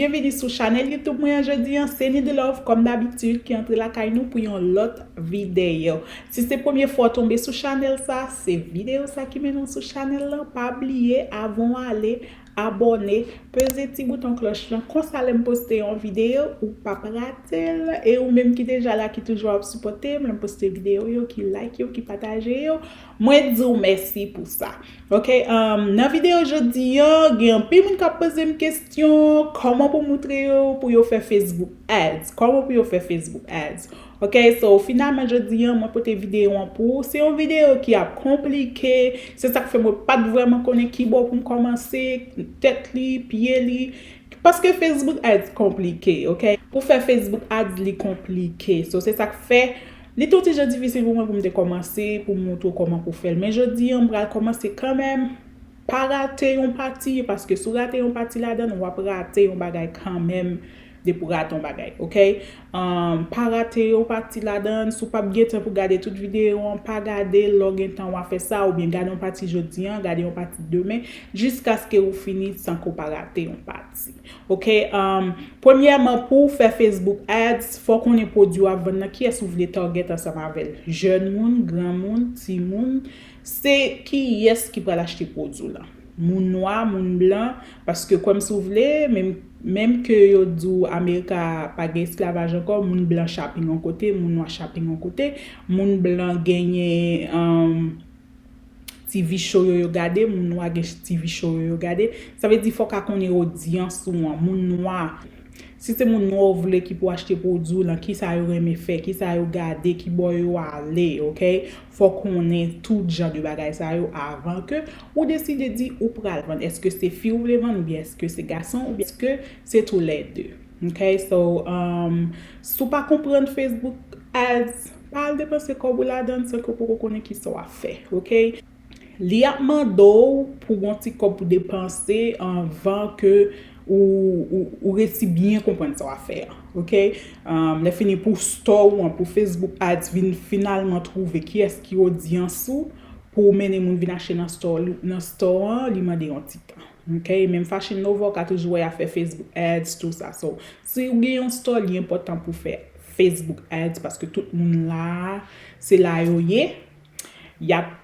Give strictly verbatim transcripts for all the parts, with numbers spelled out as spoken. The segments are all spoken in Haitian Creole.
Byenvini sou chanèl YouTube mwen an jodi an, se Nidilove, kòm dabitid, ki antre lakay nou pou yon lòt videyo. Si se premye fwa w tonbe sou chanèl sa, se videyo sa ki mennen w sou chanèl lan. Pa bliye, avan w ale, abòne, peze ti bouton klòch lan, konsa lè m poste yon videyo, ou p ap rate l. E ou menm ki deja la, ki toujou ap sipòte m, lè m poste videyo yo, ki like yo, ki pataje yo, mwen di w mèsi pou sa. Ok, um, nan videyo jodi an, gen anpil moun k ap poze m kesyon, kòman pou moutre yo pou yo fè Facebook Ads? Kòman pou yo fè Facebook Ads? Ok, so finalman jodi an, mwen pote videyo an pou ou. Se yon videyo ki ap konplike, se sa k fè mwen pa t vrèman konnen ki bò pou m kòmanse, tèt li, pye li. Paske Facebook Ads konplike, ok? Pou fè Facebook Ads, li konplike. So, se sa k fè, li t yon ti jan difisil pou mwen pou m te kòmanse, pou m montre w kòman pou fè l. Men jodi an, m pral kòmanse kanmenm. Pa rate yon pati, paske si w rate yon pati ladan l, w ap rate yon bagay kanmenm depi w rate yon bagay, ok? Um, pa rate yon pati ladan l. Si w p ap gen tan pou gade tout videyo an, pa gade l. Lè w gen tan, w a fè sa, oubyen gade yon pati jodi an, gade yon pati demen, jiskaske ou fini san ke w pa rate yon pati. Ok, um, premyèman, pou w fè Facebook Ads, fò w konnen pwodui w ap vann nan, kiyès ou vle target ansanm avè l. Jèn moun, granmoun, timoun, se kiyès ki pral achte pwodui w lan. Moun nwa, moun blan, paske kwè m si w vle, menm, menm ke yo di w Amerika pa gen esklavaj ankò, moun blan shopping yon kote, moun nwa shopping yon kote, moun blan genyen, um, TV show yo yo gade, moun nwa gen TV show yo yo gade. Sa vle di fò w ka konnen odyans ou an, moun nwa. Si se moun nwa w vle ki pou achte pwodui w lan, kisa yo renmen fè, kisa yo gade, ki bò yo ale, ok? Fò w konnen tout jan de bagay sa yo avan ke ou deside di ou pral vann. Èske se fi ou vle vann, oubyen èske se gason, oubyen èske se toulède? Ok, so, um, si w pa konprann Facebook Ads, pa al depanse kòb ou ladan l san ke w poko konnen kisa w ap fè, ok? Li ap mande w pou gon ti kòb pou depanse anvan ke ou, ou, ou resi byen konprann sa w ap fè a, ok? Um, lè fini pou store ou an, pou Facebook Ads vin finalman twouve kiyès ki odyans ou pou w mennen moun vin achte nan store, nan store an, li mande yon ti tan. Ok, menm Fashion Nova, w ka toujou wè y ap fè Facebook Ads, tou sa. So, si w gen yon store, li enpòtan pou w fè Facebook Ads, paske tout moun la, se la yo ye. Y ap,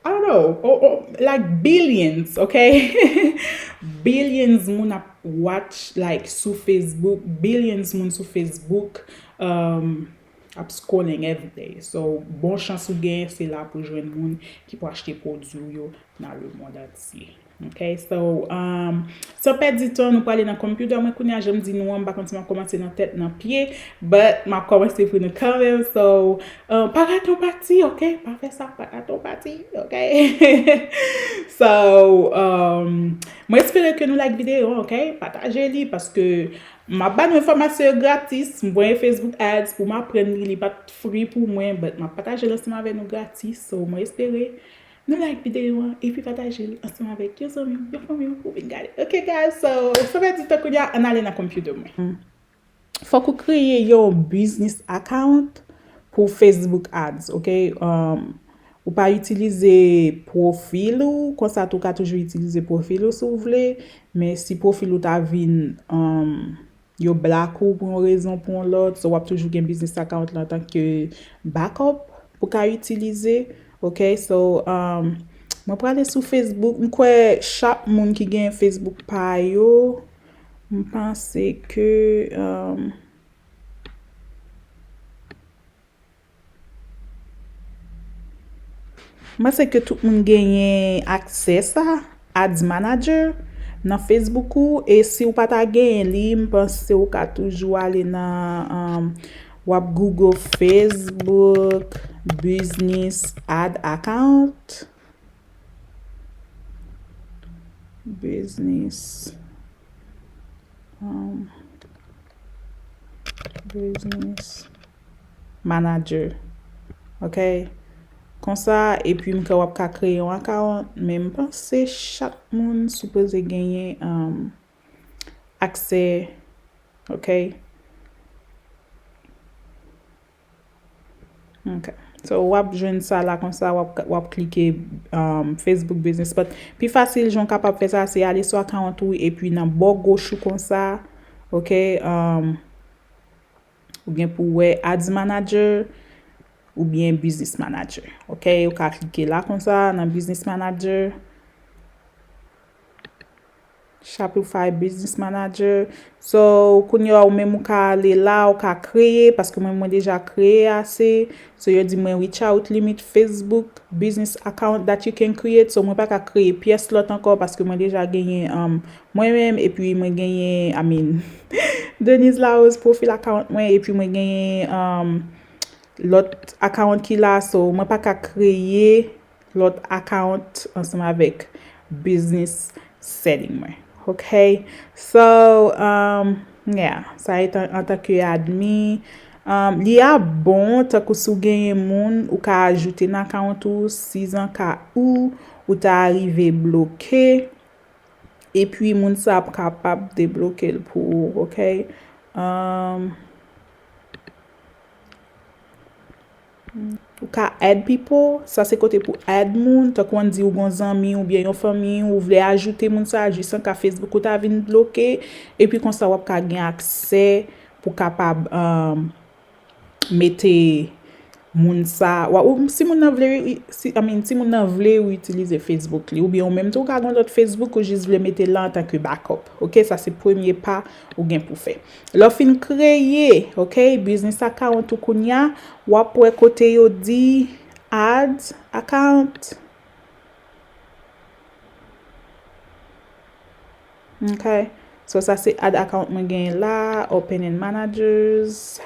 I don't know, oh, oh, like, billions, ok? Billions moun ap watch, like, sou Facebook, billions moun sou Facebook, um, ap scrolling every day. So, bon chans ou gen, se la pou jwenn moun ki pou achte pwodui w yo nan le monde entier. Ok, so, um, san pèdi tan, nou prale nan computer mwen kounye a, jan m di nou an, m pa konn si m ap kòmanse nan tèt, nan pye, but m ap kòmanse pou nou kanmenm. So, um, pa rate yon pati, ok? Pa fè sa, pa rate yon pati, ok? So, um, mwen espere ke nou like videyo an, ok? Pataje li, paske m ap ba nou enfòmasyon yo gratis, m voye Facebook Ads pou m aprann li, li pa t free pou mwen, but m ap pataje l ansanm avè nou gratis, so mwen espere nou like videyo an, epi pataje l ansanm avèk yon zanmi w, yon fanmi w pou vin gade. Ok, guys, so, san pèdi tan kounye a, ann ale nan computer mwen. Fòk ou kreye yon business account pou Facebook Ads, ok? Um, ou pa itilize pwofil ou, konsa tou w ka toujou itilize pwofil ou si w vle, men si pwofil ou ta vin, um, yo block ou pou yon rezon, pou yon lòt, so w ap toujou gen business account la antanke backup pou ka itilize. Ok, so, um, mwen prale sou Facebook. M kwè chak moun ki gen Facebook pa yo, m panse ke, um, m panse ke tout moun genyen aksè sa, Ads Manager, nan Facebook ou. E si w pa ta genyen li, m panse w ka toujou ale nan, um, w ap Google Facebook Business Ad Account. Business. Um, business Manager. Ok? Konsa, epi m ka, w ap ka kreye yon account, men m panse chak moun sipoze genyen, um, aksè, ok? Ok. So, w ap jwenn sa la konsa, w ap, w ap klike um, Facebook Business. But pi fasil, jan w kapab fè sa, se ale sou account ou, epi nan bò goch ou konsa, ok, um, ou gen pou wè Ads Manager, oubyen Business Manager. Ok, ou ka klike la konsa, nan Business Manager. Shopify Business Manager. So, kounye a ou menm ou ka ale la, ou ka kreye, paske mwen, mwen deja kreye ase. So, yo di mwen reach out limit Facebook business account that you can create. So, mwen pa ka kreye pyès lòt ankò, paske mwen deja genyen um, mwen menm, epi mwen genyen, I mean, Denise Larose profil account mwen, epi mwen genyen um, lòt account ki la. So, mwen pa ka kreye lòt account ansanm avèk business setting mwen. Ok? So, um, yeah, sa e tan, antanke admin, um, li a bon, tankou si w genyen moun, ou ka ajoute nan account ou, sizanka ou, ou ta rive bloke, epi moun sa ap kapab debloke l pou ou, ok? Um, Ou ka add people, sa se kote pou add moun, tankou ann di ou gon zanmi oubyen yon fanmi, ou vle ajoute moun sa, jis anka Facebook ou ta vin bloke, epi konsa w ap ka gen aksè pou kapab um, mete moun sa, wa- ou- si moun nan vle, si, I mean, si moun nan vle ou itilize Facebook li, oubyen ou menm tou ou ka gen lòt Facebook ou jis vle mete la antanke backup. Ok, sa se premye pa ou gen pou fè. Lè w fin kreye, ok, business account ou kounya, w ap wè kote yo di add account. Ok. So sa se add account mwen genyen la, open in managers.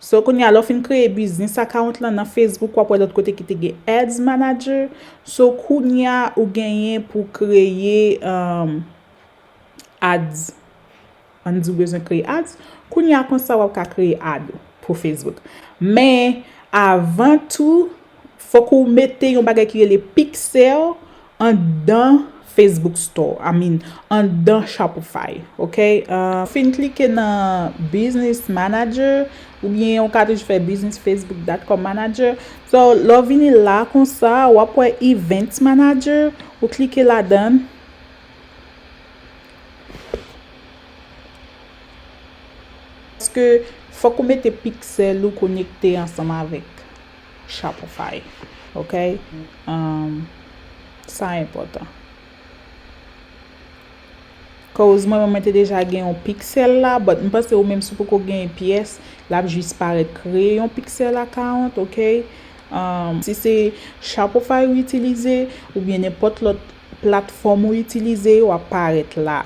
So kounya lè w fin kreye business account lan nan Facebook, w ap wè lòt kote ki te gen ads manager. So kounya ou genyen pou kreye um, ads. Ann di w bezwen kreye ads. Kounya konsa w ap ka kreye ad pou Facebook. Men avan tou, fòk ou mete yon bagay ki rele Pixel anndan Facebook Store, I mean, anndan Shopify, ok? Uh, fin klike nan Business Manager, oubyen ou ka toujou fè business facebook dot com manager. So, lè w vini la konsa, w ap wè Events Manager, ou klike ladan. Paske fòk ou mete Pixel ou konekte ansanm avèk Shopify. Ok? Um, sa enpòtan. Koz mwen, mwen te deja gen yon Pixel la, but m panse ou menm si w poko gen pyès, l ap jis parèt kreye yon Pixel account, ok? Um, si se Shopify ou itilize, oubyen nenpòt lòt platfòm ou itilize, w ap parèt la.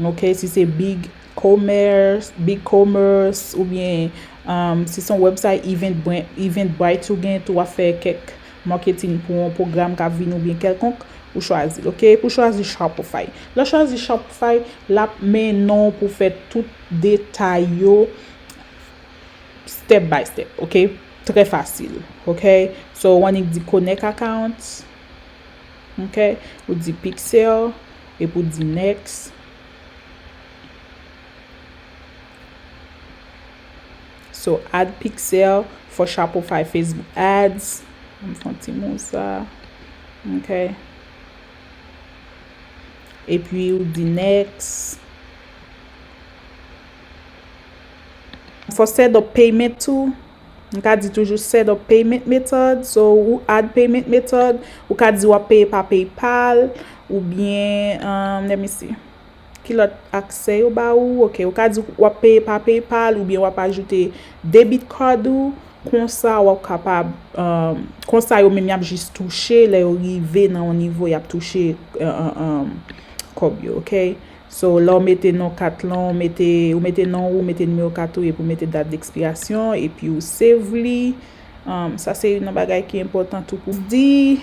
Ok, si se Big Commerce, Big Commerce, oubyen um, si se yon website Eventbrite, Eventbrite ou gen tou, w ap fè kèk marketing pou yon pwogram k ap vini oubyen kèlkonk, ou chwazi l, ok? Pou chwazi Shopify. Lè w chwazi Shopify, l ap mennen w pou fè tout detay yo step by step, ok? Trè fasil, ok? So, w annik di connect account, ok? Ou di Pixel, epi ou di next. So, add Pixel for Shopify Facebook ads. M fè yon ti move sa. Ok. Epi ou di next. For set up payment tou. M ka di toujou set up payment method. So, ou add payment method. Ou ka di w ap peye pa PayPal. Oubyen, um, let me see. Ki lòt aksè yo ba ou? Ok, ou ka di w ap peye pa PayPal oubyen w ap ajoute debit card ou. Konsa, w ap kapab, um, konsa yo menm y ap jis touche, lè yo rive nan yon nivo, y ap touche, uh, uh, um, kòb yo, ok? So, lè w mete non kat lan, w mete, ou mete non ou, ou mete nimewo kat ou, epi w mete dat dekspirasyon, epi w save li. Um, sa se youn nan bagay ki enpòtan tou pou di.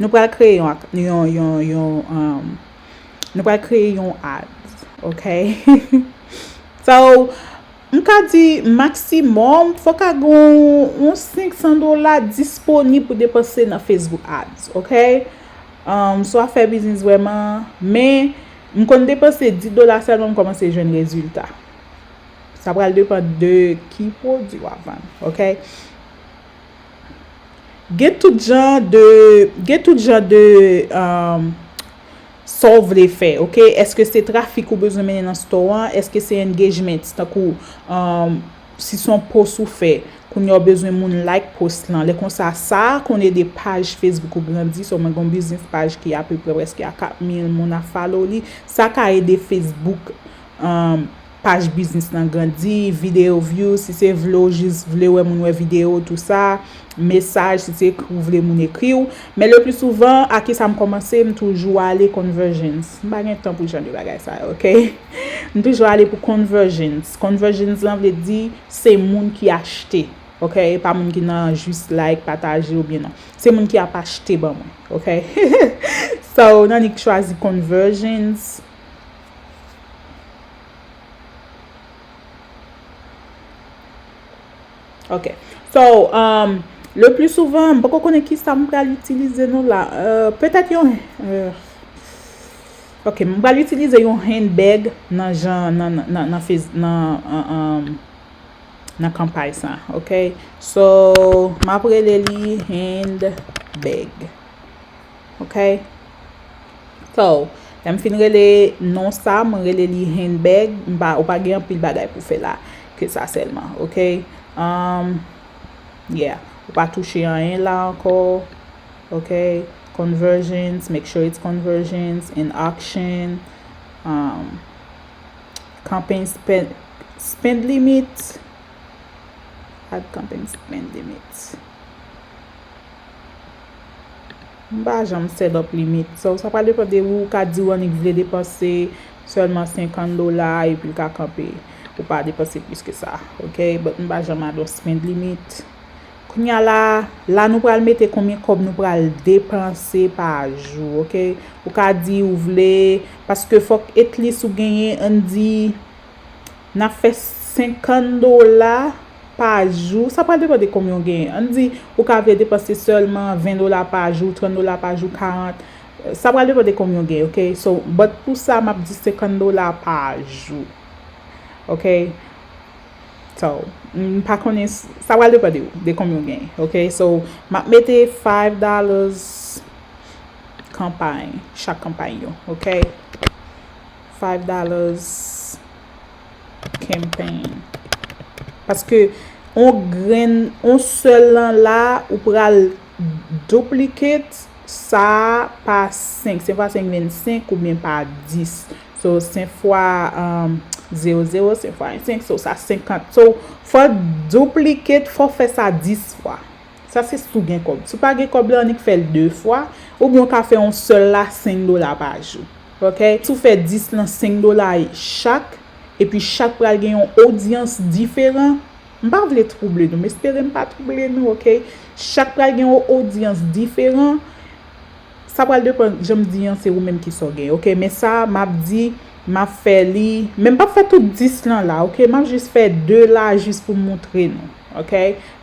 Nou pral kreye yon, ak- yon, yon, yon, um, nou pral kreye yon ads, ok? So, m ka di maksimòm, fòk a gen yon, yon senk san dola disponib pou depanse nan Facebook ads, ok? Um, si w ap fè biznis vrèman, men m konn depanse dis dola sèlman, m kòmanse jwenn rezilta. Sa pral depann de ki pwodui w ap vann, ok? Gen tout jan de, gen tout jan de, um, sa w vle fè, ok? Èske se trafik ou bezwen mennen nan store an? Èske se engagements, tankou, um, si se yon post ou fè, kounye a w bezwen moun like post lan. Lè konsa, sa a konn ede paj Facebook ou grandi. So, mwen gen yon business page ki apeprè prèske a kat mil moun ap follow li. Sa ka ede Facebook, um, paj biznis lan grandi, videyo view, si se vle w jis vle wè moun wè videyo, tou sa, mesaj, si se ekri w vle moun ekri w. Men le pli souvan, a ki sa m kòmanse, m toujou ale conversions. M pa gen tan pou jan de bagay sa yo, ok? M toujou ale pou conversions. Conversions lan vle di se moun ki achte, ok? E pa moun ki nan jis like, pataje oubyen non. Se moun ki ap achte ban mwen, ok? So, nan nik chwazi conversions. Ok. So, um, le pli souvan, m poko konnen ki sa m pral itilize nou la. Euh, petèt yon, euh, ok, m pral itilize yon handbag nan jan, nan, nan, nan, nan fez-, nan, nan, um, nan kanpay sa, ok? So, m ap rele li handbag. Ok? So, lè m fin rele non sa, mwen rele li handbag, m pa, ou pa gen anpil bagay pou fè la ke sa sèlman, ok? Um, yeah. Ou pa touche anyen la ankò, ok? Conversions, make sure it's conversions, in auction, um, campaign spend, spend limit, add campaign spend limit. M pa janm set up limit. So, sa pral depann de ou, ou ka di w annik vle depanse sèlman senkant dola epi l ka kanpe. Ou pa depanse plis ke sa, ok? But m pa janm add yon spend limit. Kounye a la, la nou pral mete konbyen kòb nou pral depanse pa jou, ok? Ou ka di ou vle, paske fòk at least ou genyen, ann di, n ap fè senkant dola pa jou. Sa pral depann de konbyen w genyen. Ann di, ou ka vle depanse sèlman ven dola pa jou, trant dola pa jou, karant. Sa pral depann de konbyen w genyen, ok? So, but pou sa, m ap di senkant dola pa jou. Ok? So, m pa konnen, s-, sa pral depann de ou, de konbyen w genyen, ok? So, m ap mete five dollars kanpay, chak kanpay yo, ok? Five dollars campaign. Paske on grenn, on sèl lan la, ou pral duplicate sa pa senk, senk fwa senk vennsenk oubyen pa dis. So, senk fwa, um, zewo zewo, senk fwa senk, so sa senkant. So, fò duplicate, fò fè sa dis fwa. Sa se si w gen kòb. Si w pa gen kòb la, annik fè l de fwa, oubyen w ka fè yon sèl la senk dola pa jou. Ok? Si w fè dis lan senk dola chak, epi chak pral gen yon odyans diferan, m pa vle twouble nou, m espere m pa twouble nou, ok? Chak pral gen yon odyans diferan. Sa pral depann, jan m di an, se ou menm ki sa w gen, ok? Men sa, m ap di, m ap fè li, men m p ap fè tout dis lan la, ok? M ap jis fè de la, jis pou m montre nou, ok?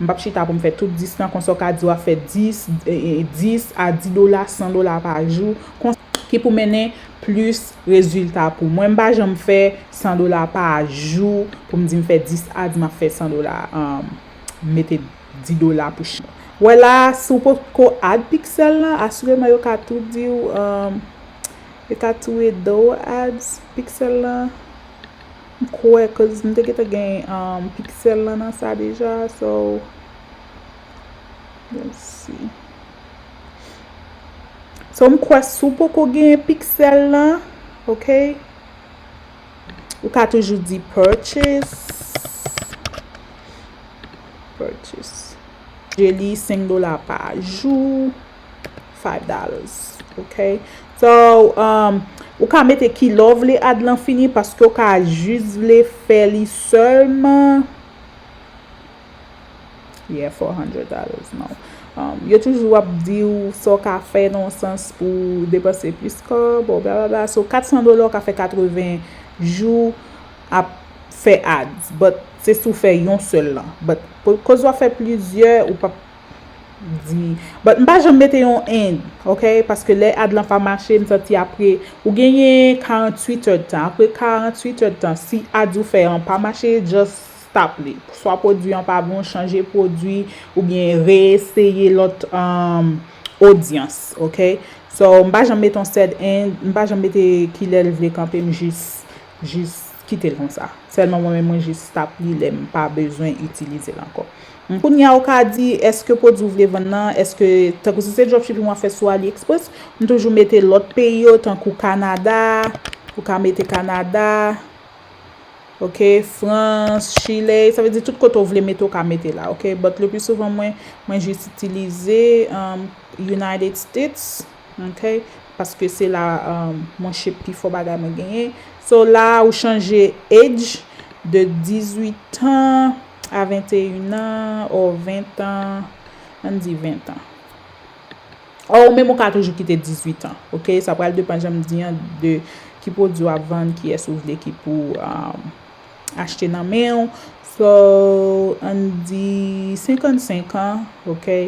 M p ap chita pou m fè tout dis lan, konsa w ka di w ap fè dis, e, e, dis a dis dola, san dola pa jou, konsa ki pou mennen plis rezilta pou mwen. M pa janm fè san dola pa jou pou m di m fè dis ads, m ap fè san dola, um, mete dis dola pou ch-, wè la, si w poko add pixel lan, asireman yo ka tou di w, um, yo ka tou ede w add pixel lan. M kwè, cause m te gentan gen, um, pixel lan nan sa deja, so, let's see. So, m kwè si w poko genyen pixel lan, ok? Ou ka toujou di purchase. Purchase. Je li senk dola pa jou. Five dollars. Ok? So, um, ou ka mete kilè w vle ads lan fini, paske w ka jis vle fè li sèlman. Yeah, four hundred dollars, non. Um, yo toujou ap di w sa w ka fè nan yon sans pou depanse plis kòb, blablabla. So, kat san dola, w ka fè katreven jou ap fè ads. But, se si w fè yon sèl lan. But, pou, koz w ap fè plizyè, ou p ap, di, but m pa janm mete yon and, ok? Paske lè ad lan pa mache, m santi apre, ou genyen karanntuit èdtan. Apre karanntuit èdtan, si ad ou fè an pa mache, just stop li. Swa pwodui an pa bon, chanje pwodui, oubyen reeseye lòt, um, odyans, ok? So, m pa janm mete yon said and, m pa janm mete kilè l vle kanpe, m jis, jis kite l konsa. Sèlman mwen menm, mwen jis stop li lè m pa bezwen itilize l ankò. Kounye a, ou ka di, èske pwodui w vle vann nan, èske, tankou si se dropshipping w ap fè sou AliExpress, m toujou mete lòt peyi yo, tankou Kanada, ou ka mete Kanada, ok, Frans, Chile, sa vle di tout kote w vle mete, ou ka mete la, ok? But le plus souvent, mwen, mwen jis itilize, um, United States, ok? Paske se la, um, mwen ship pi fò bagay mwen genyen. So la, ou chanje age de dizuit an a venteyen an, or ven an, ann di ven an. Or, ou menm ou ka toujou kite dizuit an, ok? Sa pral depann, jan m di an, de ki pwodui w ap vann, kiyès ou vle ki pou, um, achte nan men w. So, ann di senkannsenk an, ok?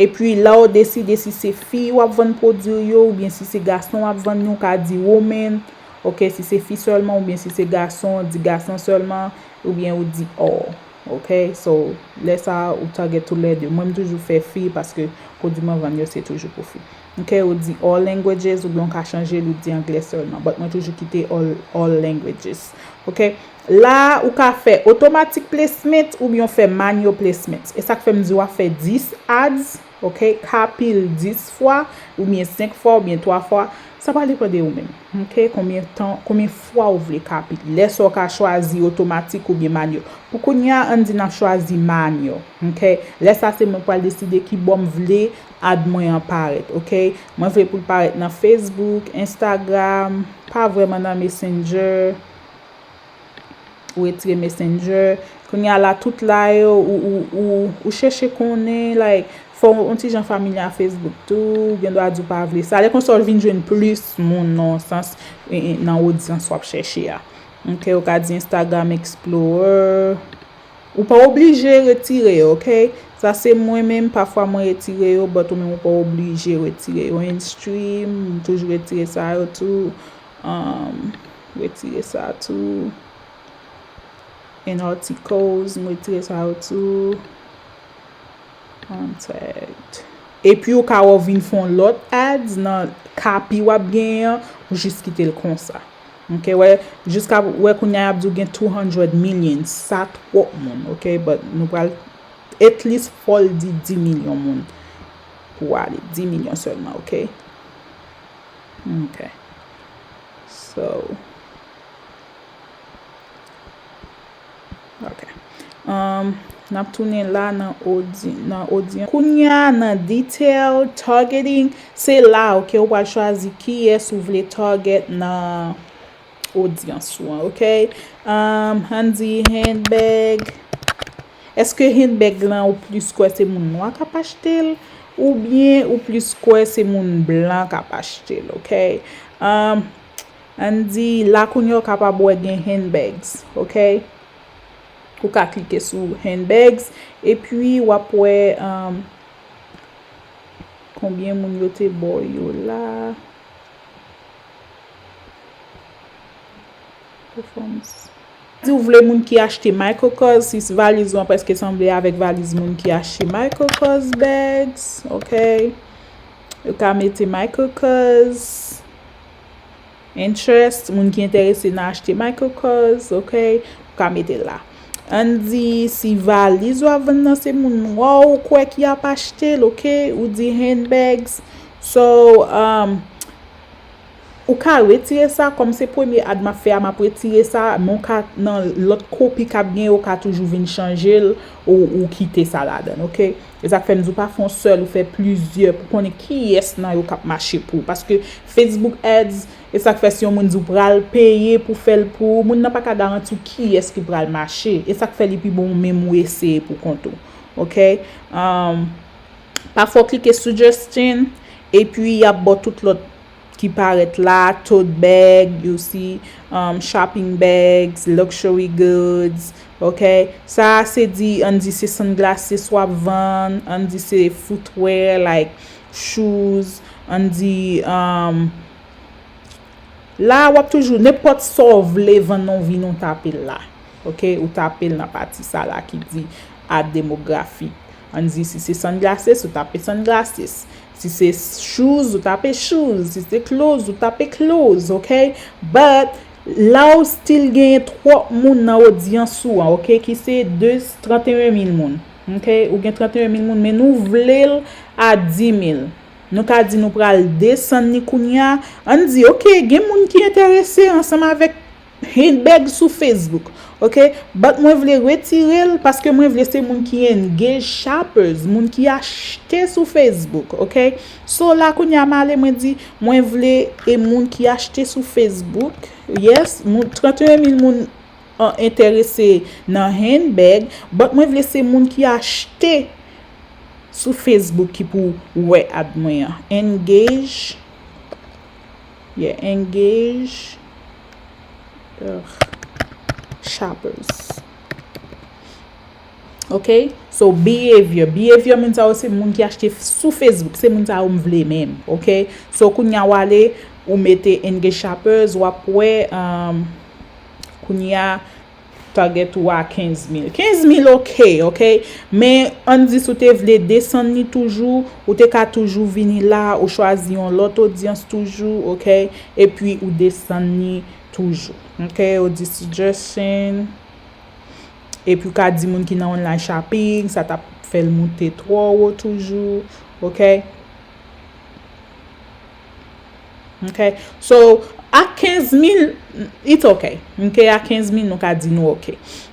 Epi la, ou deside si se fi w ap vann pwodui yo, oubyen si se gason w ap vann yo, ou ka di woman, ok? Si se fi sèlman, oubyen si se gason, ou di gason sèlman, oubyen ou di all, ok? So, lè sa a, ou target toulède. Mwen, m toujou fè fi, paske pwodui mwen vann yo, se toujou pou fi. Ok, ou di all languages, oubyen ou ka chanje l, ou di anglè sèlman. But mwen toujou kite all, all languages. Ok? La, ou ka fè automatic placement oubyen w fè manual placement. E sa k fè m di w ap fè dis ads, ok? Copy l dis fwa, oubyen senk fwa, oubyen twa fwa. Sa pral depann de ou menm. Ok? Konbyen tan, konbyen fwa ou vle copy. Lè sa w ka chwazi otomatik oubyen manual. Pou kounye a, ann di n ap chwazi manual. Ok? Lè sa se mwen pral deside ki bò m vle ad mwen an parèt, ok? Mwen vle pou l parèt nan Facebook, Instagram, pa vrèman nan Messenger. Ou retire Messenger. Kounye a la, tout la yo, ou, ou, ou, ou chèche konnen, like, fò w yon ti jan familye a Facebook tou, ou gen dwa di w pa vle sa. Lè konsa, w vin jwenn plis moun nan yon sans, e, e, nan odyans w ap chèche a. Ok, ou ka di Instagram Explorer. Ou pa oblije retire yo, ok? Sa se mwen menm, pafwa mwen retire yo, but ou menm ou pa oblije retire yo. Instream, m toujou retire sa yo tou. Um, retire sa tou. And articles, m retire sa yo tou. Contact. Epi ou ka wè w vin fè yon lòt ads nan copy w ap genyen an, ou jis kite l konsa. Ok, wè, jiska, wè kounye a y ap di w gen two hundred million, sa twòp moun, ok, but nou pral at least fò l di dis milyon moun pou w ale, dis milyon sèlman, ok? Ok. So, ok. Um, n ap tounen la nan odi-, nan odyans. Kounye a nan detail, targeting, se la, ok, ou pral chwazi kiyès ou vle target nan odyans ou an, ok? Um, ann di handbag. Èske handbag lan ou plis kwè se moun nwa k ap achte l, oubyen ou plis kwè se moun blan k ap achte l, ok? Um, ann di la kounye a ou kapab wè gen handbags, ok? Ou ka klike sou handbags, epi w ap wè, um, konbyen moun yo te ba w yo la. Performance. Si w vle moun ki achte micro cause, si valiz ou an prèske sanble avèk valiz moun ki achte micro cause bags, ok? Ou ka mete micro cause. Interest, moun ki enterese nan achte micro cause, ok? Ou ka mete la. Ann di si valiz w ap vann nan se moun nwa ou kwè ki ap achte l, ok? Ou di handbags. So, um, ou ka retire sa, kòm se premye ad m ap fè a, m ap retire sa, men w ka, nan lòt kopi k ap gen, ou ka toujou vin chanje l, ou, ou kite sa ladan l, ok? E sa k fè m di w pa fè yon sèl, ou fè plizyè pou konnen kiyès nan yo k ap mache pou ou. Paske Facebook Ads, e sa k fè si yon moun di w pral peye pou fè l pou ou, moun nan pa ka garanti w kiyès ki pral mache. E sa k fè li pi bon ou menm ou eseye pou kont ou. Ok? Um, pafwa w klike suggestion, epi y ap ba w tout lòt ki parèt la, tote bag, you see, um, shopping bags, luxury goods, Ok? Sa a se di, ann di se sunglasses w ap vann, ann di se footwear, like shoes, ann di, um, la a w ap toujou, nenpòt sa w vle vann nan, w vin ou tape l la. Ok? Ou tape l nan pati sa la ki di add demographic. Ann di si se sunglasses, ou tape sunglasses. Si se shoes, ou tape shoes. Si se clothes, ou tape clothes, ok? But, la ou still genyen twòp moun nan odyans ou an, ok? Ki se de, trannteyen mil moun, ok? Ou gen trannteyen mil moun, men nou vle l a di mil. Nou ka di nou pral desann li kounye a. Ann di, ok, gen moun ki enterese ansanm avèk handbag sou Facebook, ok? But mwen vle retire l paske mwen vle se moun ki engage shoppers, moun ki achte sou Facebook, ok? So la kounye a m ale mwen di, mwen vle e moun ki achte sou Facebook, yes, moun, trannteyen mil moun an, enterese nan handbag, but mwen vle se moun ki achte sou Facebook ki pou wè ad mwen an. Engage, yeah, engage, ugh, shoppers. Ok? So, behavior. Behavior moun sa yo se moun ki achte sou Facebook. Se moun sa yo m vle menm. Ok? So, kounye a w ale, ou mete engage shoppers, w ap wè, um, kounye a, target ou a kenz mil. Kenz mil ok, ok? Men, ann di si w te vle desann li toujou, ou te ka toujou vini la, ou chwazi yon lòt odyans toujou, ok? Epi ou desann li toujou. Ok? Ou di suggestion. Epi ou ka di moun ki nan online shopping, sa t ap fè l moute twò wo toujou. Ok? Ok? So, a kenz mil, it's ok. Ok? A kenz mil, nou ka di nou ok.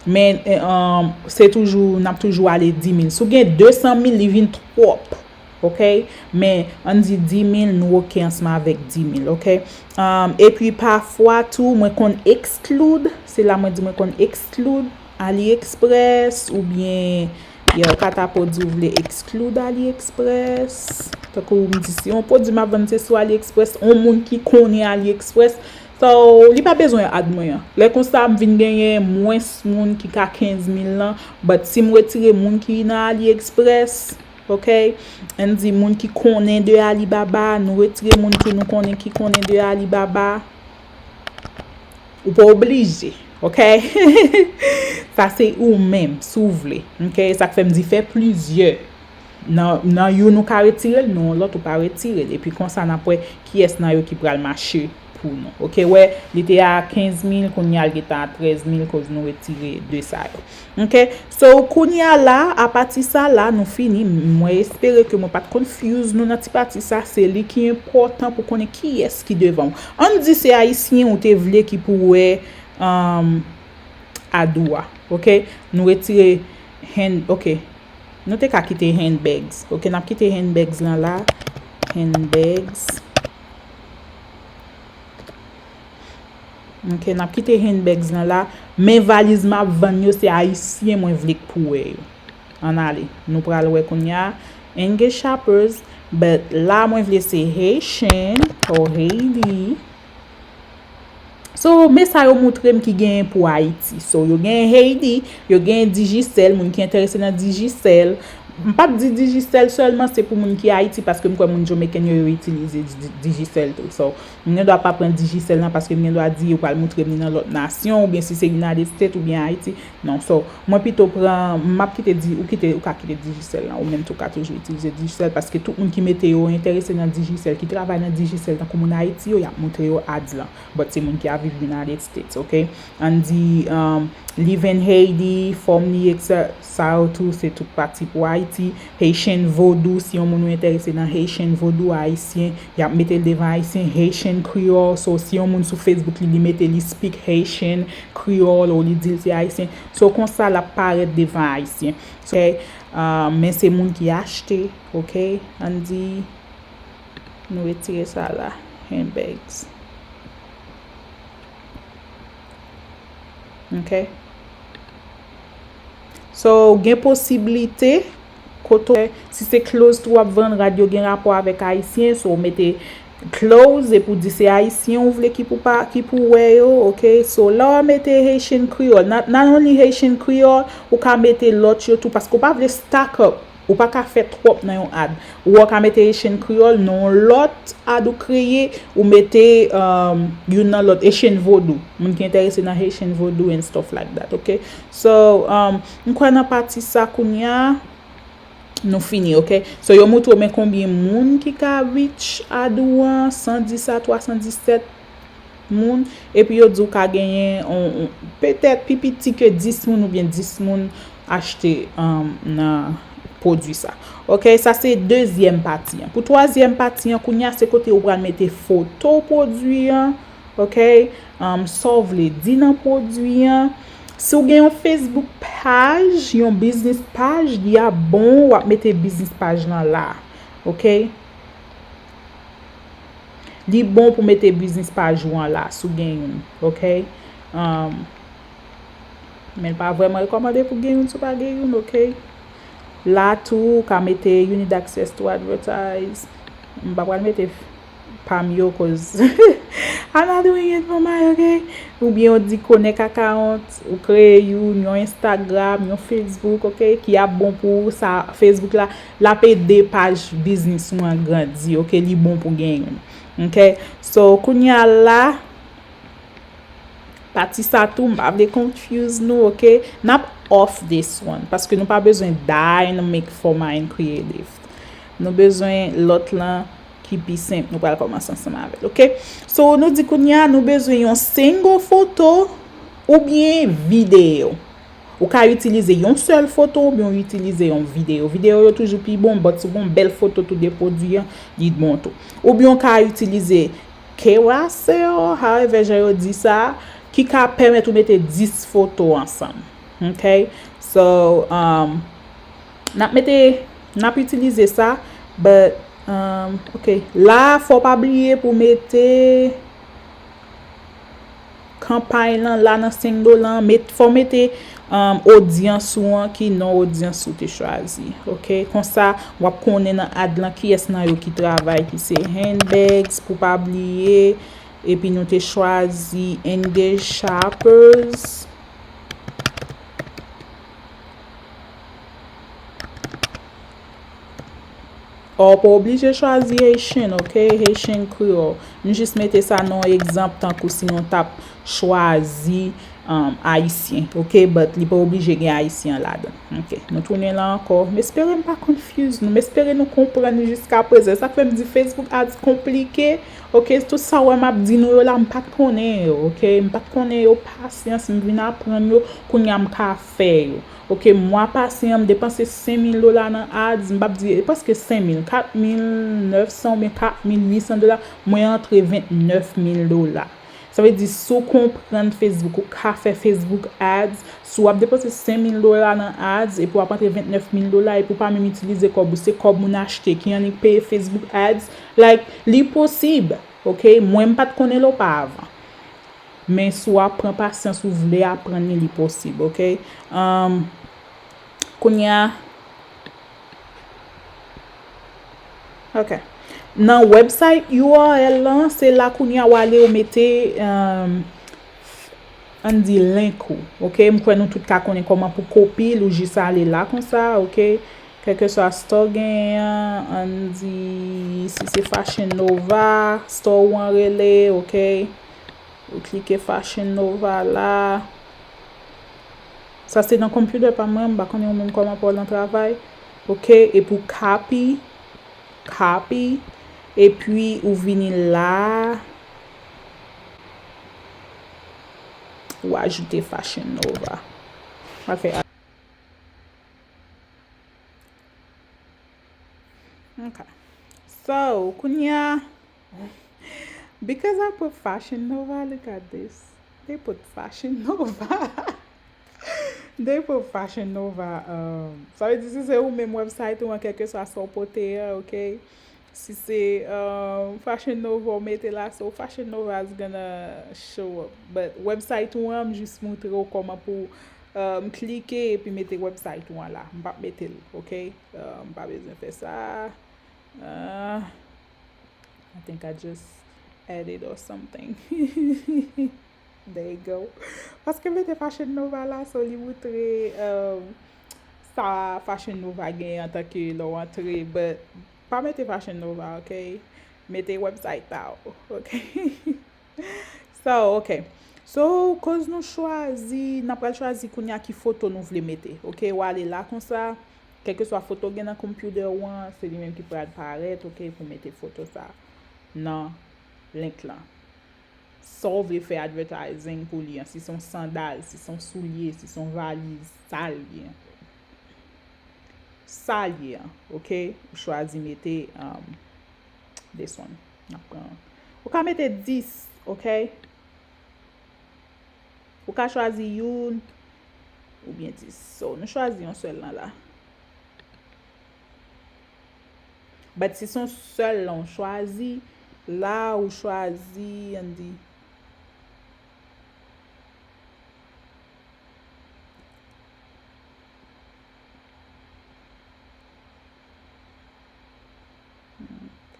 Men, eh, um, se toujou, n ap toujou ale di mil. Si w gen de san mil, li vin twòp. Ok? Men, ann di di mil, nou ok ansanm avèk di mil, ok? Um, epi pafwa tou, mwen konn exclude, se la mwen di mwen konn exclude AliExpress, oubyen, yeah, ou ka tape w di w vle exclude AliExpress. Tankou m di, si yon pwodui m ap vann se sou AliExpress, yon moun ki konnen AliExpress, so, li pa bezwen ad mwen an. Lè konsa, m vin genyen mwens moun ki ka kenz mil lan, but si m retire moun ki nan AliExpress, ok? Ann di moun ki konnen de Alibaba, nou retire moun tou nou konnen ki konnen de Alibaba. Ou pa oblije, ok? Sa se ou menm, si w vle, ok? Sa k fè m di fè plizyè. Nan, nan youn ou ka retire l, nan yon lòt ou pa retire l. Epi konsa n ap wè kiyès nan yo ki pral mache pou nou. Ok, wè, li te a kenz mil, kounye a l gentan a trèz mil, koz nou retire de sa yo. Ok, so kounye a la, apati sa la, nou fini. Mwen espere ke mwen pa t confuse nou nan ti pati sa. Se li ki enpòtan pou konnen kiyès ki devan w. Ann di se ayisyen ou te vle ki pou wè, um, ad ou a. Ok, nou retire hand, ok. Nou te ka kite handbags. Ok, n ap kite handbags lan la. Handbags. Ok, n ap kite handbags lan la. Men valiz m ap vann yo, se ayisyen mwen vle k pou wè yo. Ann ale. Nou pral wè kounye a. Engage shoppers. But la, mwen vle se Haitian or Haiti. So, men sa yo moutre m ki genyen pou Ayiti. So, yo genyen Haiti, yo genyen Digicel, moun ki enterese nan Digicel. M p ap di Digicel sèlman, se pou moun ki Ayiti, paske m kwè moun Jamaican yo, yo itilize Di-, Digicel tou. So, m gen dwa pa pran Digicel nan, paske m gen dwa di yo pral moutre m li nan lòt nasyon, oubyen si se United States oubyen Ayiti. Non, so, mwen pito pran, m ap kite di, ou kite, ou ka kite Digicel lan, ou menm tou ka toujou itilize Digicel, paske tout moun ki mete yo enterese nan Digicel, ki travay nan Digicel, tankou moun Ayiti yo, y ap moutre yo ads lan. But se moun ki ap viv United States, ok? Ann di, um, live in Haiti, formerly, et cetera. Sa yo tou, se tout pati pou Ayiti. Haitian Vodou, si yon moun ou enterese nan Haitian Vodou, Ayisyen, y ap mete l devan Ayisyen, Haitian Creole. So, si yon moun sou Facebook, li, li mete, li speak Haitian Creole, ou li di l se Ayisyen. So, konsa, l ap parèt devan Ayisyen. So, ok, uh, men se moun ki achte, ok? Ann di, nou retire sa la, handbags. Ok? So, gen posiblite, kote, si se clothes tou w ap vann, rad yo gen rapò avèk Ayisyen, so, w mete, clothes, epi w di se ayisyen ou vle ki pou pa, ki pou wè yo, ok? So, lè w mete Haitian Creole, nan, nan yon li Haitian Creole, ou ka mete lòt yo tou, paske w pa vle stack up. Ou pa ka fè twòp nan yon ad. Ou wè w ka mete Haitian Creole, nan yon lòt ad ou kreye, ou mete, um, youn nan lòt, Haitian Vodou. Moun ki enterese nan Haitian Vodou and stuff like that, ok? So, um, m kwè nan pati sa kounye a, nou fini, ok? So, yo moutre w men konbyen moun ki ka reach ad ou an, san dis a twa san disèt moun, epi yo di w ka genyen, on, on, petèt pi piti ke dis moun oubyen dis moun achte, um, nan pwodui sa. Ok, sa se dezyèm pati an. Pou twazyèm pati an, kounye a se kote ou pral mete foto pwodui an, ok? Um, sa w vle di nan pwodui an. Si w gen yon Facebook paj, yon business paj, li ap bon w ap mete business paj lan la, ok? Li bon pou mete business paj ou an la, si w gen youn, ok? Um, men l pa vrèman rekòmande pou gen youn si w pa gen youn, ok? La tou, ou ka mete you need access to advertise. M pa pral mete pa m yo, cause I'm not doing it for my, ok? Oubyen w di connect account, ou kreye youn, yon Instagram, yon Facebook, ok? Ki ap bon pou ou, sa, Facebook la, l ap ede paj biznis ou an grandi, ok? Li bon pou gen youn, ok? So, kounye a la, pati sa tou, m pa vle confuse nou, ok? N ap off this one, paske nou pa bezwen dynamic for my creative. Nou bezwen lòt lan ki pi senp, nou pral kòmanse ansanm avè l, ok? So, nou di kounye a, nou bezwen yon single foto oubyen videyo. Ou ka itilize yon sèl foto oubyen w itilize yon videyo. Videyo yo toujou pi bon, but si w gen yon bèl foto tou de pwodui an, li bon tou. Oubyen w ka itilize Carousel, however jan yo di sa, ki ka pèmèt ou mete dis foto ansanm. Ok? So, um, n ap mete, n ap itilize sa, but, um, ok, la, fò w pa bliye pou mete kanpay lan la nan senk dola an, met, fò w mete, um, odyans ou an, ki non odyans ou te chwazi. Ok? Konsa, w ap konnen nan ad lan kiyès nan yo ki travay, ki se handbags, pou pa bliye. Epi nou te chwazi Engage Shoppers. Or, pa oblije chwazi Haitian, ok? Haitian Creole. M jis mete sa nan yon egzanp, tankou si nou t ap chwazi, um, Ayisyen, ok? But li pa oblije gen Ayisyen an ladan. Ok, nou tounen la ankò. M espere m pa confuse nou. M espere nou konprann jiska prezan. Sa k fè m di Facebook Ads konplike. Ok, tout sa w wè m ap di nou yo la, m pa t konnen yo. Ok, m pa t konnen yo, pasyans, m vin aprann yo, kounye a m ka fè yo. Ok, mwa pase an, m depanse senk mil dola nan ads, m p ap di, e prèske senk mil, kat mil nèf san oubyen kat mil uit san dola, mwen antre vennèf mil dola. Sa vle di, si w konprann Facebook, ou ka fè Facebook Ads. Si w ap depanse senk mil dola nan ads, epi w ap antre vennèf mil dola, epi w pa menm itilize kòb ou, se kòb moun achte ki annik peye Facebook Ads, like, li posib, ok? Mwen, m pa t konnen l opavan. Men si w ap pran pasyans, ou vle aprann li, li posib, ok? Um, kounye a, ok. Nan website U R L lan, se la kounye a w ale, ou mete, um, ann di link ou, ok? M kwè nou tout ka konnen kòman pou kopi l, ou jis ale la konsa, ok? Kèlkeswa store w genyen an, ann di, si se Fashion Nova, store ou an rele, ok? Ou klike Fashion Nova la. Sa se nan computer pa mwen, m pa konnen ou menm kòman pa w nan travay. Ok, epi w copy, copy, epi ou vini la, ou ajoute Fashion Nova. W a fè. Ok. So, kounye a, because I put Fashion Nova, look at this. They put Fashion Nova. They put Fashion Nova. Um, sa vle di si se ou menm website ou an, kèlkeswa sa w pote a, ok? Si se, um, Fashion Nova ou mete la, so Fashion Nova is gonna show up. But website ou an, m jis moutre w kòman pou, um, klike epi mete website ou an la. M p ap mete l, ok? Uh, m pa bezwen fè sa. Uh, I think I just added or something. There you go. Paske m mete Fashion Nova la, so li moutre, um, sa Fashion Nova gen antanke lè w antre, but pa mete Fashion Nova, ok? Mete website pa w, ok? So, ok. So, koz nou chwazi, n ap pral chwazi kounye a ki foto nou vle mete, ok? W ale la konsa, kèlkeswa foto gen nan computer ou an, se li menm ki pral parèt, ok, pou mete foto sa nan link lan. Sa w vle fè advertising pou li an, si se yon sandal, si se yon soulye, si se yon valiz, sa l ye. Sa l ye an, ok? Ou chwazi mete, um, this one. N ap pran. Ou ka mete dis, ok? Ou ka chwazi youn oubyen dis. So, nou chwazi yon sèl lan la. But si se yon sèl lan w chwazi, la ou chwazi, ann di. Ok.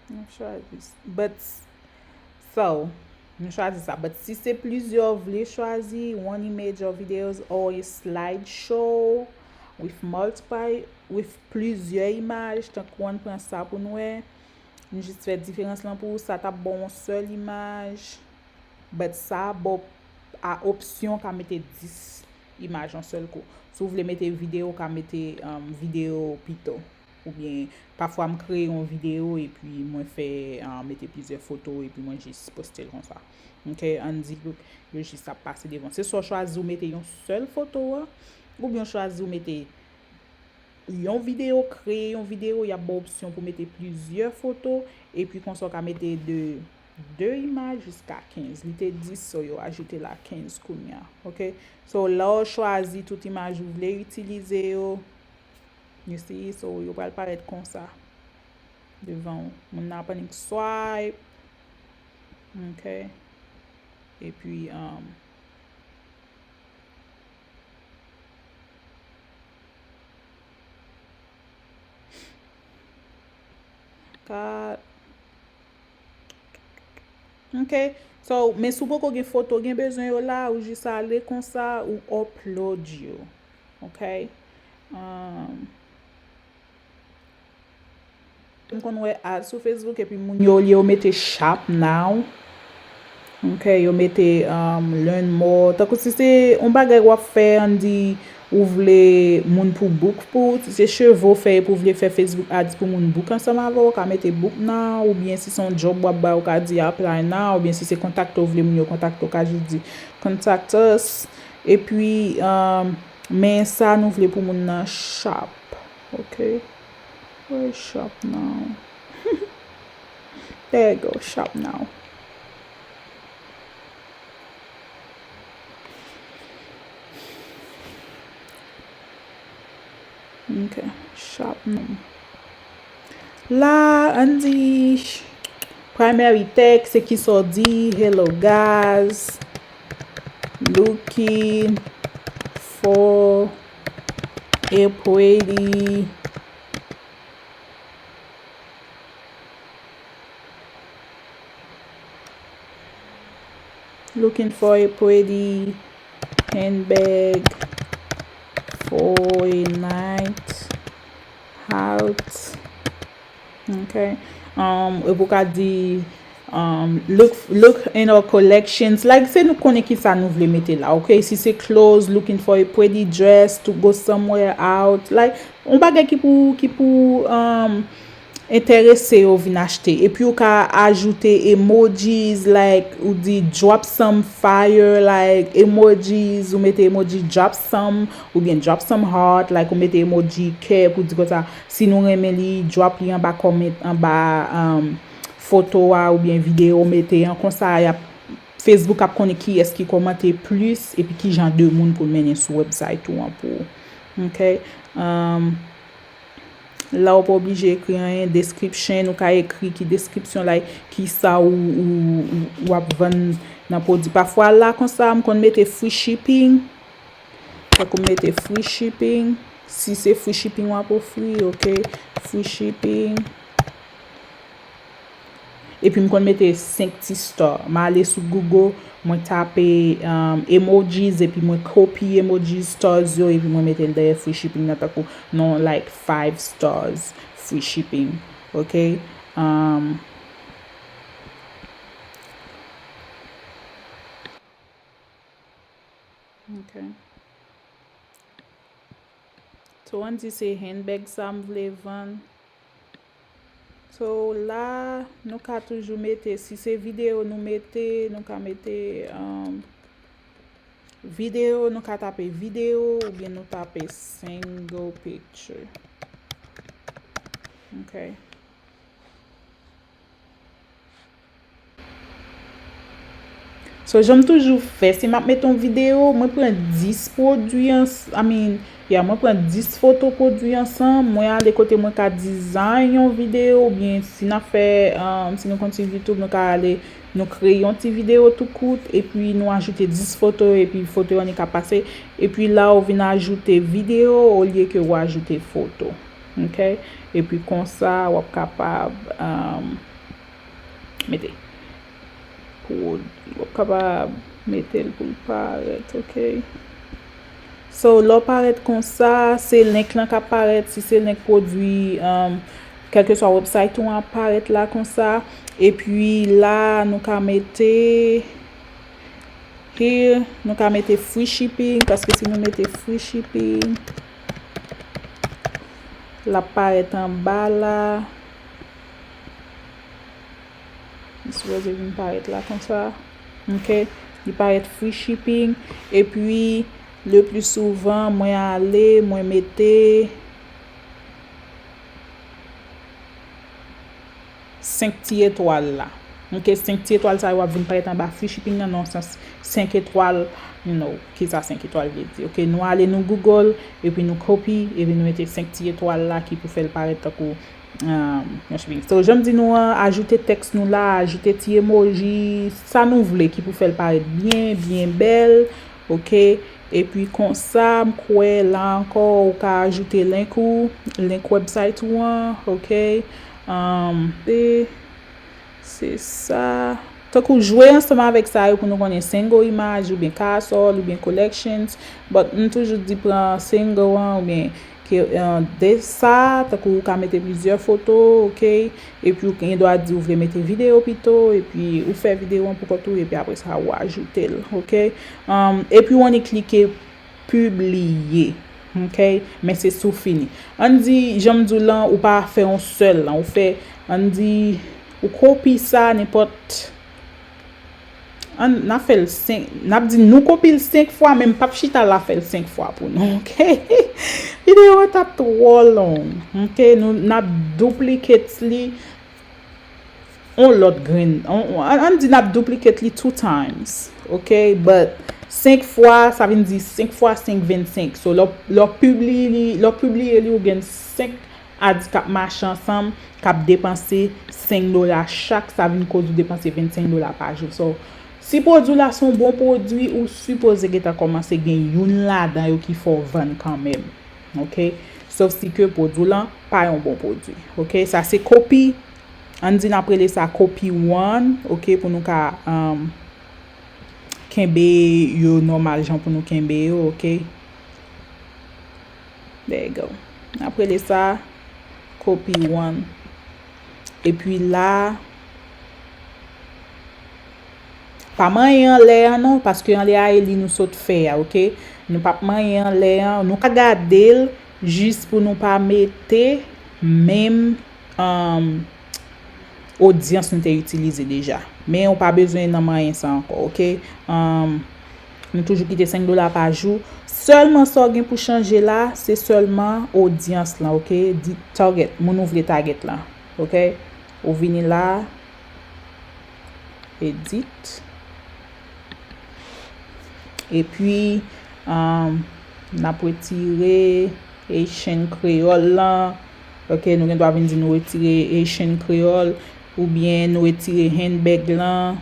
Nou chwazi. But, so, nou chwazi sa. But si se plizyè w vle chwazi, one image or videos or a slideshow with multiple, with plizyè imaj, tankou ann pran sa pou n wè. Nou jis fè diferans lan pou ou, sa t ap ba w yon sèl imaj. But sa ba w a opsyon ka mete dis imaj yon sèl kou. Si w vle mete videyo, w ka mete, um, videyo pito. Oubyen, pafwa m kreye yon videyo epi mwen fè, ah, mete plizyè foto epi mwen jis poste l konsa. Ok, ann di yo jis ap pase devan. Se swa w chwazi w mete yon sèl foto a, oubyen w chwazi w mete yon videyo, kreye yon videyo, y ap ba w opsyon pou mete plizyè foto, epi konsa w ka mete de, de imaj jiska kenz. Li te dis, so yo ajoute la kenz kounye a. Ok? So, lè w chwazi tout imaj ou vle itilize yo, you see, so yo pral parèt konsa devan w. Moun nan ap annik swipe. Ok? Epi, um, ka Ok. So, men si w poko gen foto, gen bezwen yo la, ou jis ale konsa, ou upload yo. Ok? Um, m konn wè ad sou Facebook, epi moun yo, olye yo mete shop now. Ok, yo mete, um, learn more. Tankou si se yon bagay w ap fè, ann di, ou vle moun pou book pou ou, si se cheve w fè epi w vle fè Facebook ads pou moun book ansanm avè w, w ka mete book now, oubyen si se yon job w ap bay, ou ka di apply now, oubyen si se kontakte w vle moun yo kontakte w, w ka jis di contact us. Epi, um, men sa nou vle pou moun nan shop. Ok? Where is shop now? There you go, shop now. Ok, shop now. La, ann di primary text, se kisa w di, "Hello guys, looking for a pretty Looking for a pretty handbag for a night out." Ok. Um, epi w ka di, um, look, look in our collections. Like, se nou konnen ki sa nou vle mete la, ok? Si se clothes, looking for a pretty dress to go somewhere out. Like, yon bagay ki pou, ki pou, um, enterese yo vin achte. Epi ou ka ajoute emojis, like, ou di drop some fire, like, emojis, ou mete emoji drop some, oubyen drop some heart, like, ou mete emoji kè pou di konsa, si nou renmen li, drop li anba comment, anba, um, foto a oubyen videyo w mete an, konsa y ap, Facebook ap konnen kiyès ki kòmante plis epi ki jan de moun pou l mennen sou website ou an pou ou. Ok? Um, la ou pa oblije ekri anyen, description, ou ka ekri ki description, like, ki sa ou, ou, ou, ou ap vann nan pwodui. Pafwa la konsa, m konn mete free shipping. Tankou m mete free shipping. Si se free shipping w ap ofri, ok, free shipping. Epi m konn mete senk ti star. M ale sou Google, mwen tape um, emojis, epi mwen kopye emojis stars yo, epi mwen mete l dèyè free shipping nan, tankou non like five stars free shipping, ok? Um, ok. So, ann di se handbag sa m vle vann. So, la, nou ka toujou mete, si se videyo nou mete, nou ka mete um, videyo, nou ka tape videyo oubyen nou tape single picture. Ok. So, jan m toujou fè, si m ap mete yon videyo, mwen pran dis pwodui an, I mean, yeah, mwen pran dis foto pwodui ansanm, mwen ale kote mwen ka design yon videyo, oubyen si n ap fè, um, si nou konn swiv YouTube, nou ka ale, nou kreye yon ti videyo tou kout, epi nou ajoute dis foto, epi foto yo annik ap pase, epi la ou vin ajoute videyo olye ke ou ajoute foto. Ok? Epi konsa, w ap kapab, um, mete. Pou, w ap kapab mete l pou l parèt, ok? So, lè w parèt konsa, se link lan k ap parèt, si se link pwodui, um, kèlkeswa website ou an ap parèt la konsa. Epi la, nou ka mete, here, nou ka mete free shipping, paske si nou mete free shipping, l ap parèt anba la. Li sipoze vin parèt la konsa. Ok. Li parèt free shipping. Epi, le pli souvan, mwen ale, mwen mete senk ti etwal la. Ok, senk ti etwal sa yo ap vin parèt anba free shipping nan, nan sans senk etwal, you know, kisa senk etwal vle di. Ok, nou ale nou Google, epi nou kopi, epi nou mete senk ti etwal la ki pou fè l parèt tankou um, yon shipping. So, jan m di nou an, ajoute tèks nou la, ajoute ti emoji, sa nou vle ki pou fè l parèt byen, byen bèl, ok? Epi konsa, m kwè la ankò, ou ka ajoute link ou, link website ou an, ok? Um, e se sa. Tankou jwe ansanm avèk sa yo pou nou konnen single image, oubyen castle, oubyen collections. But m toujou di pran single an, oubyen ke, uh, de sa, tankou ou ka mete plizyè foto, ok? Epi ou gen dwa di ou vle mete videyo pito, epi ou fè videyo an pou kont ou, epi apre sa ou ajoute l, ok? Um, epi ou annik klike pibliye, ok? Men se si w fini. Ann di, jan m di w lan, ou pa fè yon sèl lan, ou fè, ann di, ou kopi sa, nenpòt, ann, n a fè l senk, n ap di nou kopi l senk fwa, men m p ap chita la fè l senk fwa pou nou, ok? Videyo an t ap twò long, ok? Nou, n ap duplicate li on lòt grenn, on, on, ann, ann di n ap duplicate li two times, ok? But senk fwa, sa vin di senk fwa senk, vennsenk. So, lè w, lè w pibliye li, lè w pibliye li, ou gen senk adi k ap mache ansanm, k ap depanse senk dola chak, sa vin koz ou depanse vennsenk dola pa jou. So, si pwodui w la se yon bon pwodui, ou sipoze gentan kòmanse gen youn ladan yo ki fè w vann kanmenm. Ok? Sòf si ke pwodui w lan pa yon bon pwodui. Ok? Sa se kopi. Ann di n ap rele sa kopi one, ok, pou nou ka, um, kenbe yo nòmal jan pou nou kenbe yo, ok? There you go. N ap rele sa kopi one. Epi la, pa manyen anlè an non, paske anlè a e li nou sot fè a, ok? Nou p ap manyen anlè an, nou ka gade l jis pou nou pa mete menm, um, odyans nou te itilize deja. Men ou pa bezwen nan manyen sa ankò, ok? Um, nou toujou kite senk dola pa jou. Sèlman sa w gen pou chanje la, se sèlman odyans lan, ok? Di target, moun ou vle target lan, ok? Ou vini la, edit. Epi, um, n ap retire Haitian Creole lan. Ok, nou gen dwa vin di nou retire Haitian Creole oubyen nou retire handbag lan.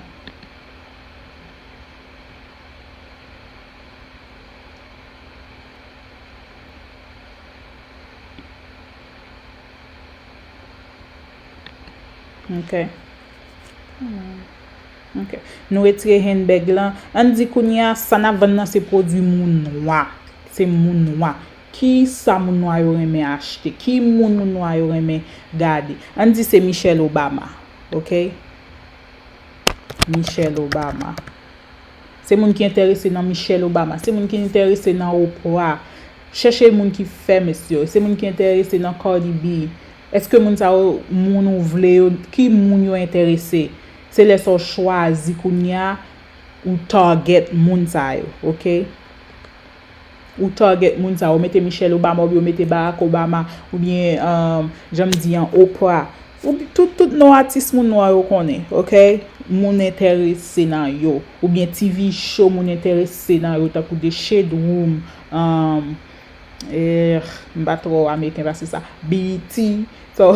Ok. Ok. Nou retire handbag lan. Ann di kounye a, sa n ap vann nan se pwodui moun nwa. Se moun nwa. Ki sa moun nwa yo renmen achte? Ki moun moun nwa yo renmen gade? Ann di se Michelle Obama. Ok? Michelle Obama. Se moun ki enterese nan Michelle Obama. Se moun ki enterese nan Oprah. Chèche moun ki famous yo. Se moun ki enterese nan Cardi B. Èske moun sa yo, moun ou vle yo, ki moun yo enterese? Se lè sa w chwazi kounye a, ou target moun sa yo, ok? Ou target moun sa yo, ou mete Michelle Obama, oubyen ou mete Barack Obama, oubyen, um, jan m di an, Oprah. Ou, tout, tout non atis moun nwa yo konnen, ok? Moun enterese nan yo. Oubyen T V show moun enterese nan yo, tankou The Shade Room, um, eh, m pa twò ameriken pase sa, B E T. So,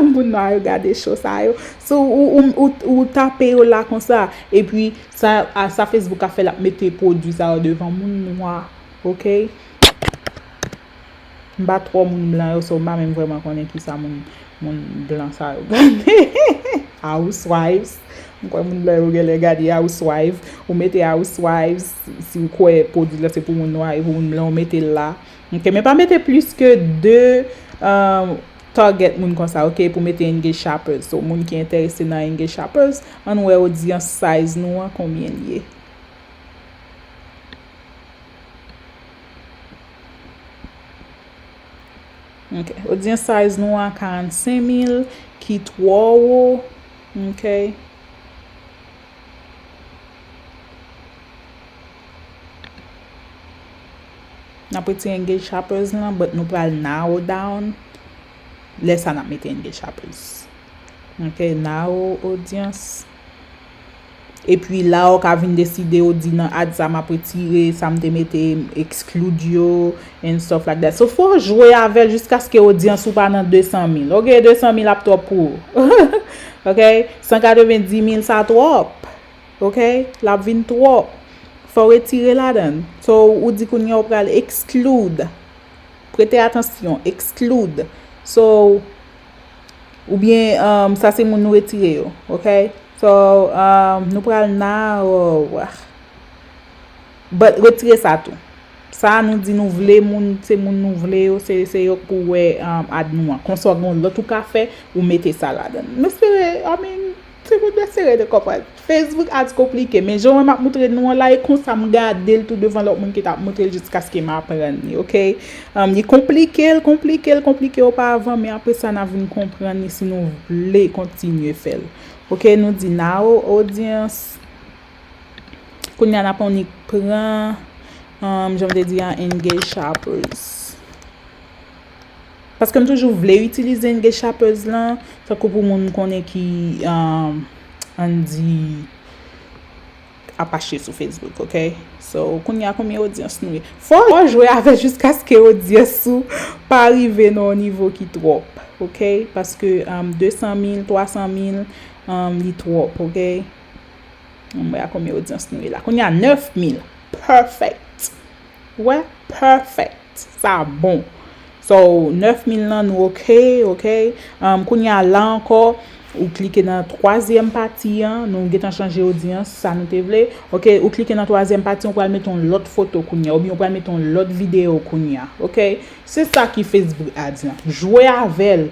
moun nwa yo gade show sa yo. So, ou, ou, ou, ou tape yo la konsa. Epi, sa, a, sa Facebook ap fè, l ap mete pwodui sa yo devan moun nwa. Ok? M pa twò moun blan yo, so m pa menm vrèman konnen kisa moun, moun blan sa yo gade. Housewives. M kwè moun blan yo genlè gade Housewives. Ou mete Housewives, si, si w kwè pwodui la se pou moun nwa e pou moun blan, ou mete l la. Ok, men pa mete plis ke de, um, target moun konsa, ok, pou mete engage shoppers. So, moun ki enterese nan engage shoppers, ann wè audience size nou an, konbyen l ye. Ok. Audience size nou an karannsenk mil, ki twò wo. Ok. N ap retire engage shoppers lan, but nou pral narrow down. Lè sa n ap mete engage shoppers. Ok, narrow audience. Epi la, ou ka vin deside, ou di nan ad sa m ap retire, sa m te mete, m exclude yo, and stuff like that. So, fò w jwe avè l jiskaske audience ou pa nan de san mil. Ok, de san mil ap twòp pou ou. Ok, san katrevenndis mil sa twòp. Ok, l ap vin twòp. Fò w retire ladan l. So, ou di kounye a ou pral exclude. Prete atansyon, exclude. So, oubyen, um, sa se moun nou retire yo, ok? So, um, nou pral narrow. But retire sa tou. Sa nou di nou vle, moun, se moun nou vle yo, se, se yo k pou wè, um, ad nou an. Konsa w gen yon lòt ou ka fè, ou mete sa ladan l. M espere, I mean, se moun nan sere de konprann. Facebook ads konplike, men jan w wè m ap moutre nou an la, e konsa m gade l tou devan lòt moun ki t ap moutre l jiskaske m aprann li, ok? Um, li konplike, l konplike, l konplike oparavan, men apre sa, n a vin konprann li si nou vle kontinye fè l. Ok, nou di narrow audience. Kounye a, n ap annik pran, um, jan m te di a, engage shoppers. Paske m toujou vle itilize engage shoppers lan, tankou pou moun konnen ki, um, ann di, ap achte sou Facebook, ok? So, kounye a, konbyen audience nou ye? Fò w jwe avè jiskaske audience ou pa rive nan yon nivo ki twòp, ok? Paske, um, de san mil, twa san mil, um, li twòp, ok? Ann wè a konbyen audience nou ye la. Kounye a, nèf mil. Perfect. Ou wè? Perfect. Sa bon. So, nèf mil lan, nou ok, ok. Um, kounye a la ankò, ou klike nan twazyèm pati an, nou gentan chanje audience, sa nou te vle. Ok, ou klike nan twazyèm pati an, ou pral mete yon lòt foto kounye a, oubyen ou pral mete yon lòt videyo kounye a. Ok? Se sa ki Facebook Ads lan. Jwe avè l.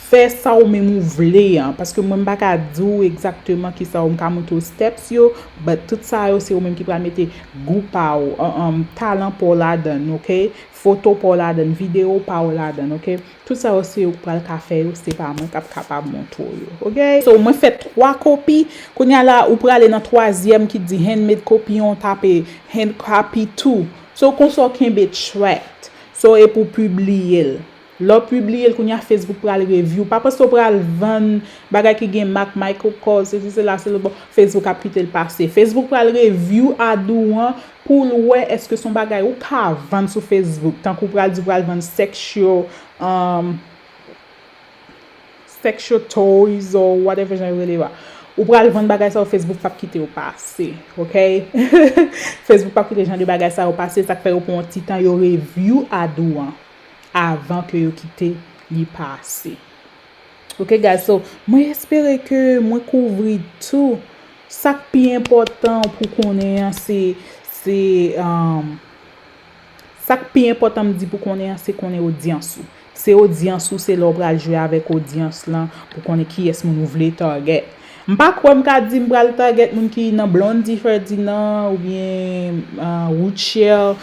Fè sa ou menm ou vle an, paske mwen m pa ka di w egzakteman kisa w, m ka montre w steps yo, but tout sa yo se ou menm ki pral mete gou pa w, an, an, talan pa w ladan l, ok? Foto pa w ladan l, videyo pa w ladan l, ok? Tout sa yo se ou k pral ka fè yo, se pa mwen k ap kapab montre w yo, ok? So, mwen fè twa kopi, kounye a la, ou prale nan twazyèm ki di handmade copy an, w tape hand copy two. So, konsa w kenbe track. So, epi w pibliye l. Lè w pibliye l, kounye a Facebook pral review. Pa panse w pral vann bagay ki gen mak Michael Kors, sesi, sela, se le bon. Facebook ap kite l pase. Facebook pral review ad ou an pou l wè èske se yon bagay ou ka vann sou Facebook. Tankou w pral di w pral vann sexual, um, sexual toys or whatever jan yo rele yo a. Ou pral vann bagay sa yo, Facebook p ap kite yo pase, ok? Facebook p ap kite jan de bagay sa yo pase, sa k fè yo pran yon ti tan yo review ad ou an avan ke yo kite li pase. Ok guys, so mwen espere ke mwen kouvri tou. Sa k pi enpòtan pou konnen an se, se, um, sa k pi enpòtan m di pou konnen an se konnen odyans ou. Se odyans ou, se lè w pral jwe avèk odyans lan pou konnen kiyès moun ou vle target. M pa kwè m ka di m pral target moun ki nan Blondedy Ferdinand oubyen uh, Rutshelle.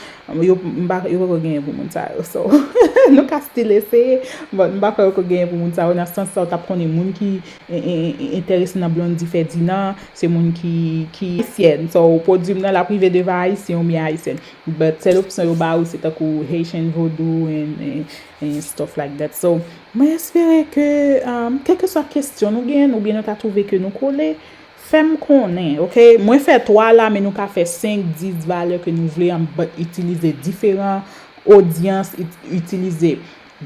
Yo, m pa, yo poko genyen pou moun sa yo. So, nou ka still eseye, but m pa kwè yo poko genyen pou moun sa yo. Nan sans sa, w t ap konnen moun ki e, e, e, enterese nan Blondedy Ferdinand, se moun ki, ki ayisyèn. So, pwodui m nan l ap rive devan ayisyen oubyen ayisyèn. But sèl opsyon yo ba ou se tankou Haitian Vodou and, and, and stuff like that. So, mwen espere ke, um, kèlkeswa kesyon nou gen, oubyen nou ta twouve ke nou kole, fè m konnen, ok? Mwen fè twa la, men nou ka fè senk, dis valè ke nou vle an, but itilize diferan odyans, it- itilize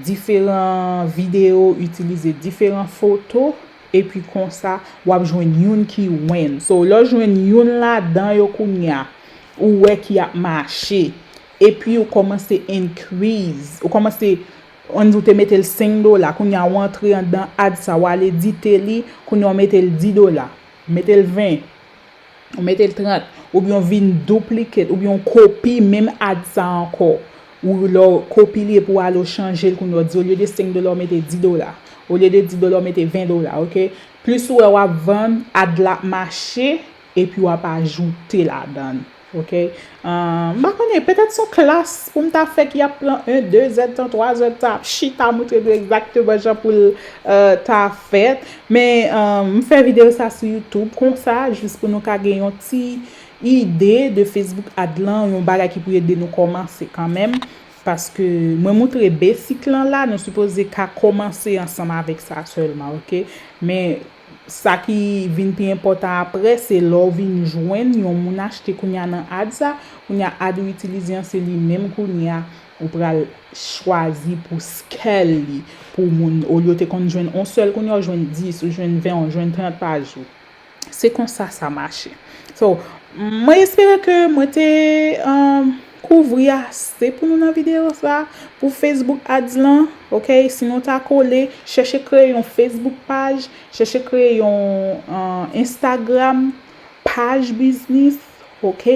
diferan videyo, itilize diferan foto, epi konsa, w ap jwenn youn ki win. So, lè w jwenn youn ladan yo kounya, ou wè ki ap mache, epi ou kòmanse increase, ou kòmanse, ann di w te mete l senk dola, kounya w antre anndan ad sa, w al edite li, kounya w mete l dis dola, mete l ven, ou mete l trant, oubyen w vin duplicate, oubyen w kopi menm ad sa ankò. Ou lè w kopi li epi w ale w chanje l kounya w di olye de senk dola w mete dis dola. Olye de dis dola w mete ven dola, ok? Plis ou wè w ap vann, ad la ap mache, epi w ap ajoute ladan l, ok? Uh, m pa konnen, petèt se yon klas pou m ta fè ki ap pran en, de zèdtan, twa zèdtan, ap chita moutre nou egzakteman jan pou l uh, ta fèt. Men uh, m fè videyo sa sou YouTube konsa, jis pou nou ka gen yon ti ide de Facebook ad lan, yon bagay ki pou ede nou kòmanse kanmenm. Paske mwen moutre basic lan la, nou sipoze ka kòmanse ansanm avèk sa sèlman, ok? Men sa ki vin pi enpòtan apre, se lè w vin jwenn yon moun achte kounya nan ad sa, kounya ad ou itilize an, se li menm kounya ou pral chwazi pou scale li pou moun. Olye w te konn jwenn on sèl, kounya w jwenn dis, ou jwenn ven, ou jwenn trant pa jou. Se konsa sa mache. So, mwen espere ke mwen te um, kouvri ase pou nou nan videyo sa pou Facebook Ads lan. Ok, si nou ta kole, chèche kreye yon Facebook paj, chèche kreye yon uh, Instagram paj biznis. Ok,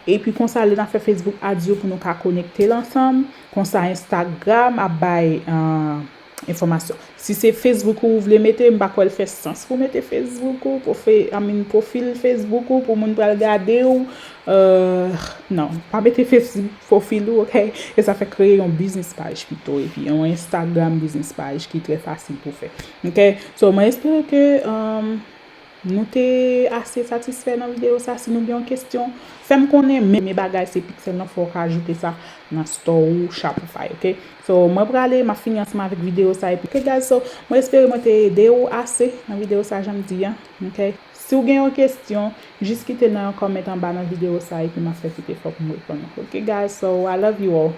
epi konsa lè n ap fè Facebook Ads yo pou nou ka konekte l ansanm, konsa Instagram ap bay uh, enfòmasyon. Si se Facebook ou vle mete, m pa kwè l fè sans pou mete Facebook ou, pwofe, I mean, pwofil Facebook ou pou moun pral gade w. Uh, non, pa mete Facebook pwofil ou, ok? E sa fè kreye yon business page pito, epi yon Instagram business page ki trè fasil pou fè. Ok? So, mwen espere ke um, nou te ase satisfè nan videyo sa. Si nou gen yon kesyon, fè m konnen. Men, men bagay se pixel nan, fò w ka ajoute sa nan store ou Shopify, ok? So, mwen prale, m ap fini ansanm avèk videyo sa epi, ok guys, so, mwen espere mwen te ede w ase nan videyo sa, jan m di an, ok? Si w gen yon kesyon, jis kite nan yon comment anba nan videyo sa epi m ap fè tout efò pou m reponn ou, ok guys, so, I love you all.